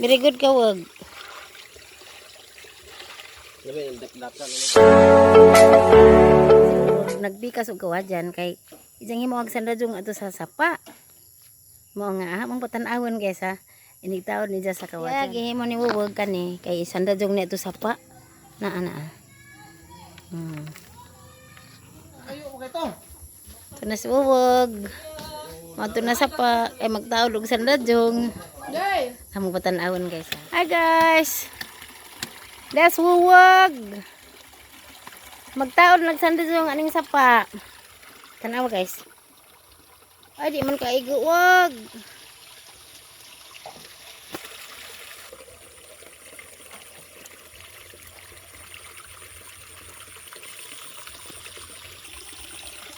Very good ka, wag. Nagbikas og kawadyan kay isang himo og sandadjong ato sa sapa. Mao nga ah, mong patan-awon, guys, ha. Inig taon ni sa kawadyan. Yeah, gihimo ni wuwag kani kay sandadjong ni ato sapa. Naa naa. Ito na si wuwag. Mato na sapa kay magtaod og sandadjong. Among patan-awon, guys, ha. Hi, guys. That's wuwag. Magtaod nagsandadjong aning sapa. Tanawa, guys. Ay, di man kaigo, wag.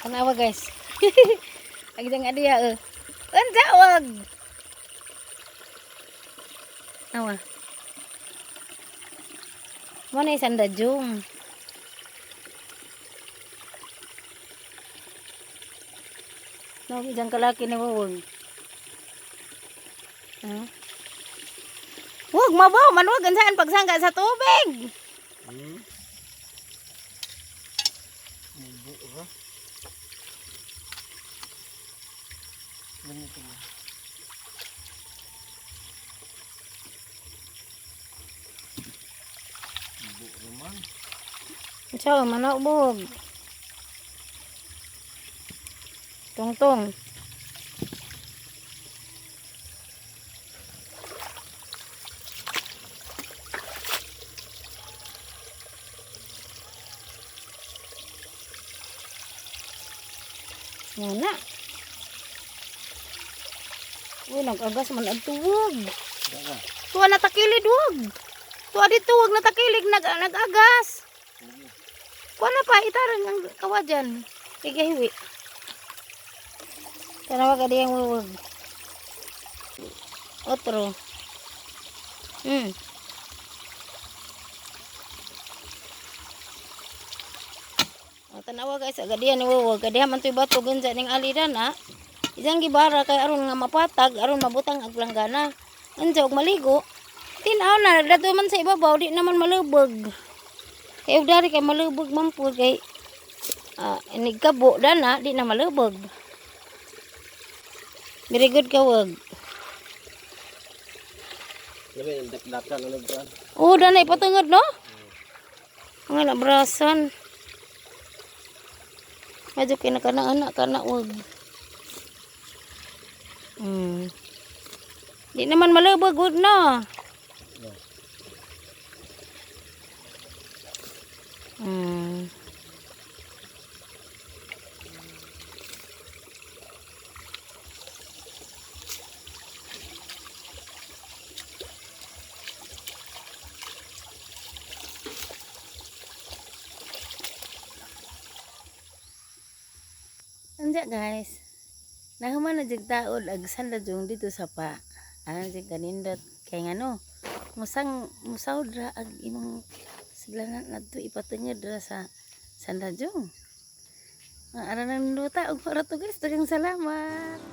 Tanawa, guys. Agdang adiya eh. Unsa, wag. Awa. Mo na sandadjong. No, diyan kalaki ni Wawag. Huh? Wag mabaw man, wag saan pagsangga sa tubig. Unsa man na, bog? Tungtong. Wala. Uy, nag-agas man ang tuwag. Tuwa na takilid, wag. Tuwa dito, wag na takilig, nag-agas. Kuha na pa, itarang ang kawadyan. Igahiwi. Tanawa ka diyang wuwag. Otro. O, tanawa, guys, agad diyan ni wuwag. Kadiha man to'y bato ganyan ning alidan ha. Isang gibara kay aron nga mapatag, aron mabutang ag langgana. Andiya og maligo. Tinaw na dato man sa ibabaw, di naman malubog. Kay og dari kay malubog man pud kay inig kabo dana di na malubog. Very good ka, wag. Oh, dana ipatungod no? Ang nabrasan. Medyo kinakana kana, wag. Di naman malubog, wag na. Anja, guys. Nahuman na jud taod ag sandadjong dito sa pa. Ano jud kanindot kay ngano? Musang musawd ra ag imong siglanan nadto ipatungod ra sa sandadjong. Ang ara nang luta og para to, guys. Daghang salamat.